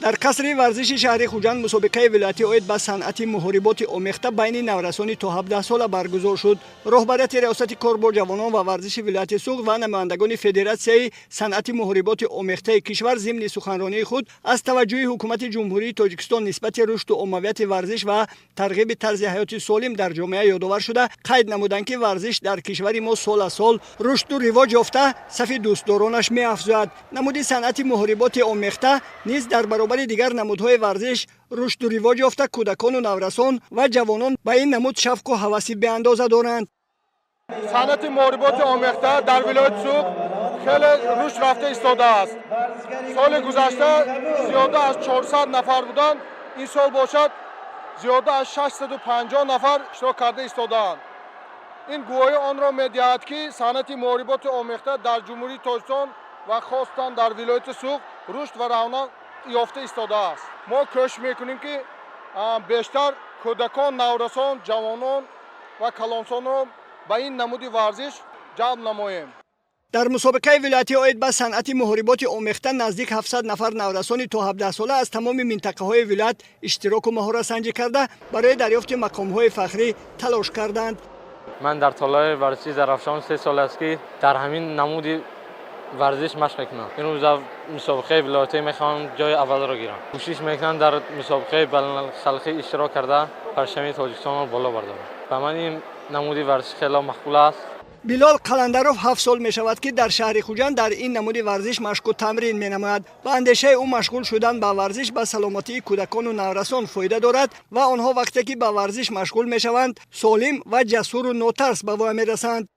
Дар қасри варзиши шаҳри Хуҷанд мусобиқаи вилоятӣ оид ба санъати муҳориботи омехта байни наврасони то 17 сола баргузор шуд. Роҳбарияти Раёсати кор бо ҷавонон ва варзиши вилояти Суғд ва намояндагони Федератсияи санъати муҳориботи омехтаи кишвар зимни суханронии худ аз таваҷҷӯҳи Ҳукумати Ҷумҳурии Тоҷикистон нисбати рушду оммавияти варзиш ва тарғиби тарзи ҳаёти солим дар ҷомеа ёдовар шуда, қайд намуданд, ки варзиш дар кишвари мо сол аз сол рушду ривоҷ ёфта, сафи дӯстдоронаш меафзояд. Намуди санъати муҳориботи омехта низ дар баробари дигар намудҳои варзиш рушду ривоҷ ёфта, кӯдакону наврасон ва ҷавонон ба ин намуд шавқу ҳаваси беандоза доранд. Санъати муҳориботи омехта дар вилояти Суғд хеле рушд рафта истодааст. Соли гузашта зиёда аз 400 нафар буданд, ин сол бошад, зиёда аз 650 нафар иштирок карда истодаанд. Ин гувоҳи онро медиҳад, ки санъати муҳориботи омехта дар Ҷумҳурии Тоҷикистон ва хосатан дар вилояти Суғд рушд ва равнақ ёфта истодааст. Мо кӯшиш мекунем, ки бештар кӯдакон, наврасон, ҷавонон ва калонсолонро ба ин намуди варзиш ҷалб намоем. Дар мусобиқаи вилоятӣ оид ба санъати муҳориботи омехта наздик 700 нафар наврасони то 17 сола аз тамоми минтақаҳои вилоят иштироку маҳоратсанҷӣ карда, барои дарёфти мақомҳои фахрӣ талош карданд. Ман дар толори варзиши Зарафшон 3 сол аст, ки дар ҳамин намуди варзиш машқ мекунам. Имрӯз дар мусобиқаи вилоятӣ мехоҳам ҷои аввалро гирам. Кӯшиш мекунам, дар мусобиқаи байналхалқӣ иштирок карда, парчами Тоҷикистонро боло бардорам. Ба ман ин намуди варзиш хело маъқул аст. Билол Қаландаров 7 сол мешавад, ки дар шаҳри Хуҷанд дар ин намуди варзиш машқу тамрин менамояд. Ба андешаи ӯ, машғул шудан ба варзиш ба саломатии кӯдакону наврасон фоида дорад ва онҳо вақте ки ба варзиш машғул мешаванд, солим ва ҷасуру нотарс ба воя мерасанд.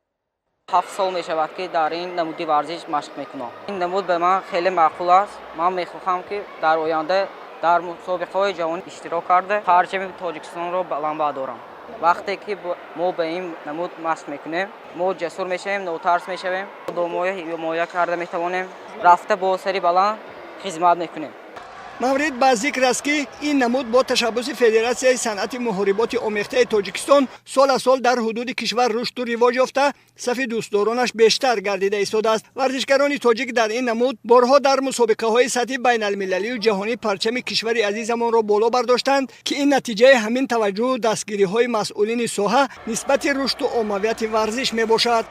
7 сол мешавад, ки дар ин намуди варзиш машқ мекунам. Ин намуд ба ман хеле маъқул аст. Ман мехоҳам, ки дар оянда дар мусобиқаҳои ҷаҳонӣ иштирок карда, парчами Тоҷикистонро баланд бардорам. Вақте ки мо ба ин намуд машқ мекунем, мо ҷасур мешавем, нотарс мешавем, домоя ҳимоя карда метавонем, рафта бо сари баланд хизмат мекунем. Маврид ба зикр аст, ки ин намуд бо ташаббуси Федератсияи санъати муҳориботи омехтаи Тоҷикистон сол аз сол дар ҳудуди кишвар рушду ривоҷ ёфта, сафи дӯстдоронаш бештар гардида истодааст. Варзишгарони тоҷик дар ин намуд борҳо дар мусобиқаҳои сатҳи байналмилалию ҷаҳонӣ парчами кишвари азизамонро боло бардоштанд, ки ин натиҷаи ҳамин таваҷҷӯҳу дастгириҳои масъулини соҳа нисбати рушду оммавияти варзиш мебошад.